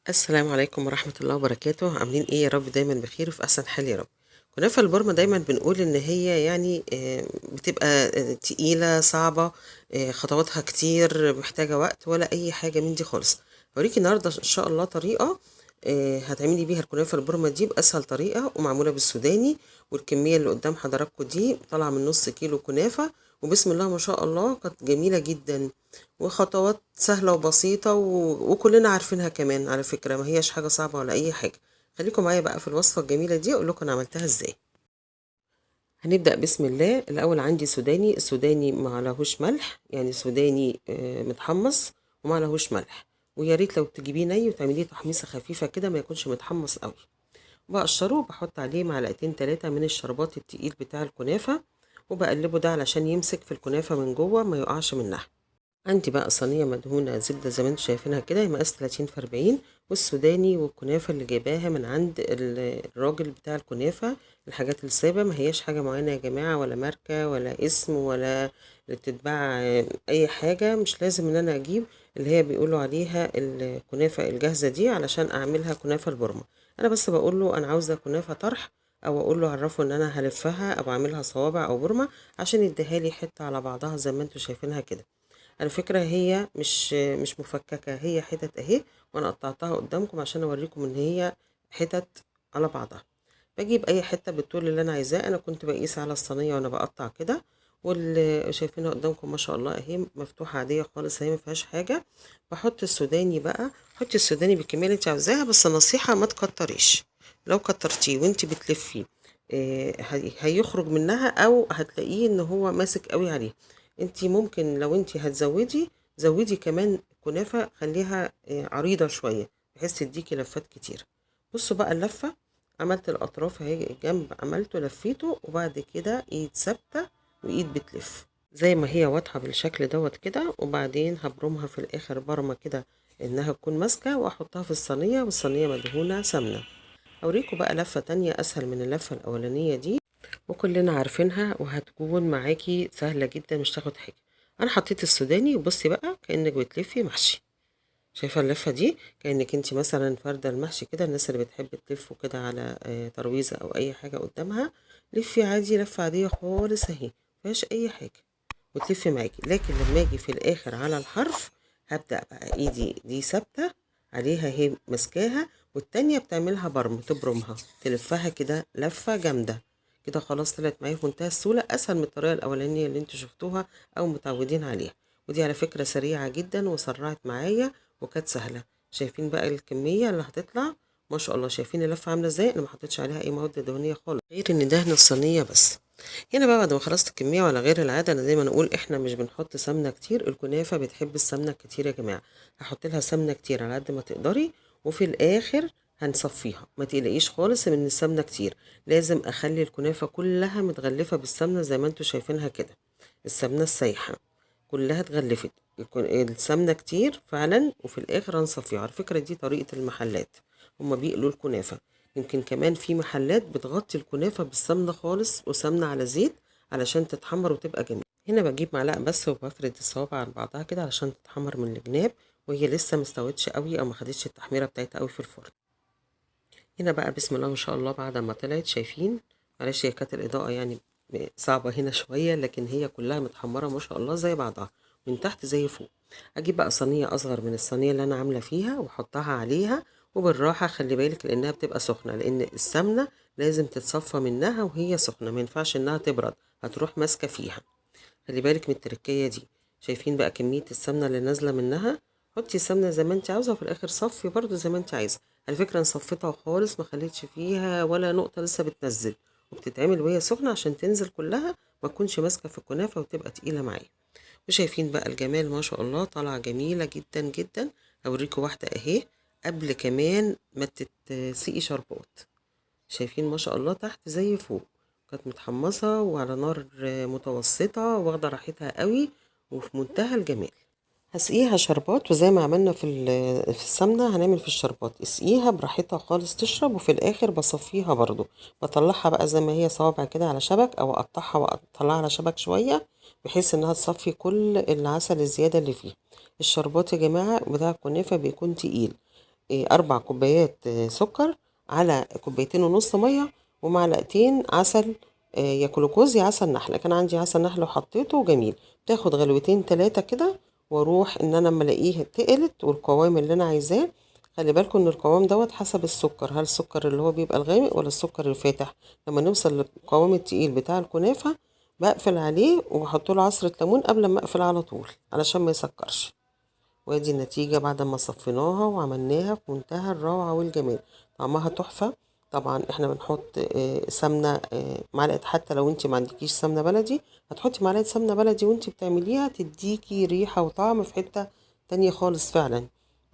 السلام عليكم ورحمة الله وبركاته. عاملين ايه؟ يا رب دايما بخير وفي احسن حال يا رب. كنافة البرمة دايما بنقول ان هي يعني بتبقى تقيلة صعبة، خطواتها كتير، محتاجة وقت ولا اي حاجة من دي خالص. هوريكي النهاردة ان شاء الله طريقة هتعملي بيها الكنافة البرمة دي بأسهل طريقة، ومعمولة بالسوداني، والكمية اللي قدام حضراتكم دي طالعة من نص كيلو كنافة، وبسم الله ما شاء الله كانت جميلة جدا، وخطوات سهلة وبسيطة وكلنا عارفينها كمان على فكرة، ما هياش حاجة صعبة ولا أي حاجة. خليكم معايا بقى في الوصفة الجميلة دي أقول لكم أنا عملتها إزاي. هنبدأ بسم الله. الأول عندي سوداني، السوداني ما عليهوش ملح، يعني سوداني متحمص وما عليهوش ملح، ويا ريت لو تجيبيه ني وتعمليه تحميصة خفيفة كده، ما يكونش متحمص قوي. بقشره وبحط عليه معلقتين 3 من الشربات التقيل بتاع الكنافة، وبقلبه ده علشان يمسك في الكنافة من جوه ما يقعش منها. عندي بقى صينية مدهونة زبدة زي ما انتم شايفينها كده، مقاس 30 في 40، والسوداني والكنافة اللي جايباها من عند الراجل بتاع الكنافة، الحاجات السابة، ما هياش حاجة معينة يا جماعة، ولا ماركة ولا اسم ولا اللي بتتباع أي حاجة، مش لازم إن أنا أجيب اللي هي بيقولوا عليها الكنافة الجاهزة دي علشان أعملها كنافة البرمة. أنا بس بقول له أنا عاوزة كنافة طرح، أو أقول له عرفه إن أنا هلفها أو أعملها صوابع أو برمة عشان يديها لي حتة على بعضها زي ما انتم شايفينها كده. على فكرة هي مش مفككة، هي حتت اهي، وانا قطعتها قدامكم عشان اوريكم ان هي حتت على بعضها. بجيب اي حتة بالطول اللي انا عايزاه، انا كنت بقيس على الصينية وانا بقطع كده، واللي شايفينها قدامكم ما شاء الله اهي مفتوحة عادية خالص، اهي ما فيهاش حاجة. بحط السوداني بقى، حطي السوداني بالكمية اللي انت عاوزاها، بس نصيحة ما تكتريش، لو كترتيه وانت بتلفيه هيخرج منها او هتلاقيه ان هو ماسك قوي عليه. انتي ممكن لو انتي هتزودي زودي كمان كنافة، خليها عريضة شوية بحيث تديكي لفات كتير. بصوا بقى اللفة، عملت الأطراف اهي الجنب، عملته لفيته، وبعد كده ايد ثابتة وايد بتلف زي ما هي واضحة بالشكل دوت كده، وبعدين هبرمها في الآخر برمة كده انها تكون ماسكة، واحطها في الصينية، والصينية مدهونة سمنة. اوريكم بقى لفة تانية اسهل من اللفة الأولانية دي، وكلنا عارفينها وهتكون معاكي سهلة جدا، مش تاخد حاجة. انا حطيت السوداني، وبصي بقى كأنك بتلفي محشي، شايفة اللفة دي كأنك انت مثلا فردة المحشي كده، الناس اللي بتحب تلفه كده على ترويزة او اي حاجة قدامها، لفي عادي لفة عادية خالص اهي، مفيهاش اي حاجة، وتلفي معاكي. لكن لما اجي في الاخر على الحرف هبدأ بقى ايدي دي ثابتة عليها اهي ماسكاها، والتانية بتعملها برم، تبرمها تلفها كده لفة جامدة كده، خلاص طلعت معايا في منتهى السهولة، أسهل من الطريقة الأولانية اللي انتوا شفتوها أو متعودين عليها. ودي على فكرة سريعة جدا وسرعت معايا وكانت سهلة. شايفين بقى الكمية اللي هتطلع ما شاء الله، شايفين اللفة عاملة ازاي؟ أنا ما حطيتش عليها أي مواد دهنية خالص غير إن دهن الصينية بس. هنا بقى بعد ما خلصت الكمية، وعلى غير العادة أنا دايما أقول إحنا مش بنحط سمنة كتير، الكنافة بتحب السمنة كتير يا جماعة، هحط لها سمنة كتير على قد ما تقدري، وفي الآخر هنصفيها، ما تقلقيش خالص من السمنة كتير، لازم أخلي الكنافة كلها متغلفة بالسمنة زي ما انتوا شايفينها كده، السمنة السايحة كلها اتغلفت، السمنة كتير فعلا، وفي الآخر هنصفيها. على فكرة دي طريقة المحلات، هما بيقلوا الكنافة، يمكن كمان في محلات بتغطي الكنافة بالسمنة خالص وسمنة على زيت علشان تتحمر وتبقى جميلة. هنا بجيب معلقة بس وبفرد الصوابع عن بعضها كده علشان تتحمر من الجناب، وهي لسه مستوتش قوي او ما خدتش التحميرة بتاعتها قوي في الفرن. هنا بقى بسم الله ما شاء الله بعد ما طلعت، شايفين، معلش هي كانت الإضاءة صعبة هنا شوية، لكن هي كلها متحمرة ما شاء الله زي بعضها من تحت زي فوق. أجيب بقى صينية أصغر من الصينية اللي أنا عاملة فيها وأحطها عليها، وبالراحة خلي بالك لأنها بتبقى سخنة، لأن السمنة لازم تتصفى منها وهي سخنة، ما ينفعش إنها تبرد، هتروح ماسكة فيها. خلي بالك من التركية دي. شايفين بقى كمية السمنة اللي نازلة منها؟ حطي السمنة زي ما انت عاوزة، وفي الآخر صفي برضو زي ما انت عايزة. على فكرة انا صفيتها خالص، ما خليتش فيها ولا نقطة، لسه بتنزل وبتتعمل وهي سخنة عشان تنزل كلها، ما تكونش ماسكة في الكنافة وتبقى تقيلة معايا. وشايفين بقى الجمال ما شاء الله، طالعة جميلة جدا جدا. هوريكم واحدة اهي قبل كمان ما تتسقي شربات، شايفين ما شاء الله تحت زي فوق، كانت متحمصة وعلى نار متوسطة واخدة راحتها قوي وفي منتهى الجمال. هسقيها شربات، وزي ما عملنا في السمنة هنعمل في الشربات، اسقيها براحتها خالص تشرب، وفي الآخر بصفيها برضو، بطلعها بقى زي ما هي صوابع كده على شبك، أو أقطعها وأطلعها على شبك شوية بحيث إنها تصفي كل العسل الزيادة اللي فيه. الشربات يا جماعة بتاع الكنافة بيكون تقيل، 4 كوبايات سكر على 2.5 كوباية مية، ومعلقتين عسل، يا كلوكوز يا عسل نحله. كان عندي عسل نحله وحطيته، جميل. تاخد غلوتين 3 كده، واروح ان انا اما الاقيها تقلت والقوام اللي انا عايزاه. خلي بالكم ان القوام دوت حسب السكر، هل السكر اللي هو بيبقى الغامق ولا السكر الفاتح. لما نوصل للقوام التقيل بتاع الكنافه بقفل عليه واحط له عصره ليمون قبل ما اقفل على طول علشان ما يسكرش. وادي النتيجة بعد ما صفيناها وعملناها في منتهى الروعة والجمال، طعمها تحفة. طبعا احنا بنحط سمنه، معلقه، حتى لو انت ما عندكيش سمنه بلدي هتحطي معلقه سمنه بلدي وانت بتعمليها، تديكي ريحه وطعم في حتة تانية خالص فعلا.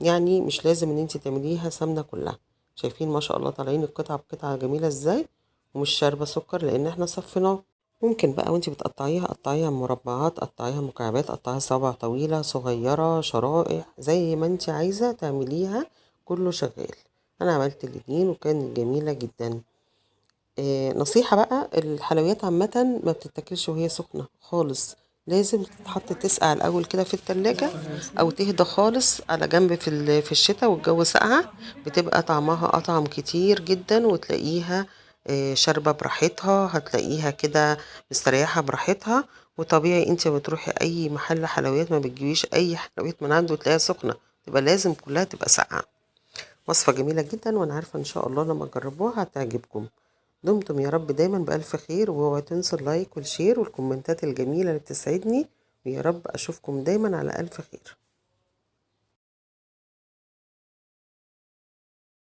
يعني مش لازم ان انت تعمليها سمنه كلها. شايفين ما شاء الله طالعين القطعة بقطعه جميلة ازاي، ومش شاربه سكر لان احنا صفيناه. ممكن بقى وانت بتقطعيها قطعيها مربعات، قطعيها مكعبات، قطعيها صوابع طويلة صغيرة، شرائح، زي ما انت عايزه تعمليها، كله شغال. انا عملت الاتنين وكانت جميلة جدا. نصيحة بقى، الحلويات عامة ما بتتاكلش وهي سخنة خالص، لازم تتحط تسقع الاول كده في التلاجة او تهدى خالص على جنب في الشتاء والجو ساقعه، بتبقى طعمها اطعم كتير جدا، وتلاقيها شاربه براحتها، هتلاقيها كده مستريحه براحتها. وطبيعي انت بتروحي اي محل حلويات ما بتجيبيش اي حلويات من عنده تلاقيها سخنة، تبقى لازم كلها تبقى ساقعه. وصفه جميلة جدا، وانا عارفه ان شاء الله لما تجربوها هتعجبكم. دمتم يا رب دايما بألف خير، واوعوا تنسوا ال like وال share والكومنتات الجميلة اللي بتسعدني، ويا رب أشوفكم دايما على ألف خير.